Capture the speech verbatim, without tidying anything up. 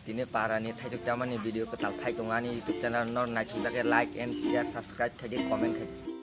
Tini para ni thaijak chamani video kwtal phai tongo ani YouTube channel no naithok jak khe like and share subscribe khai di comment khai di.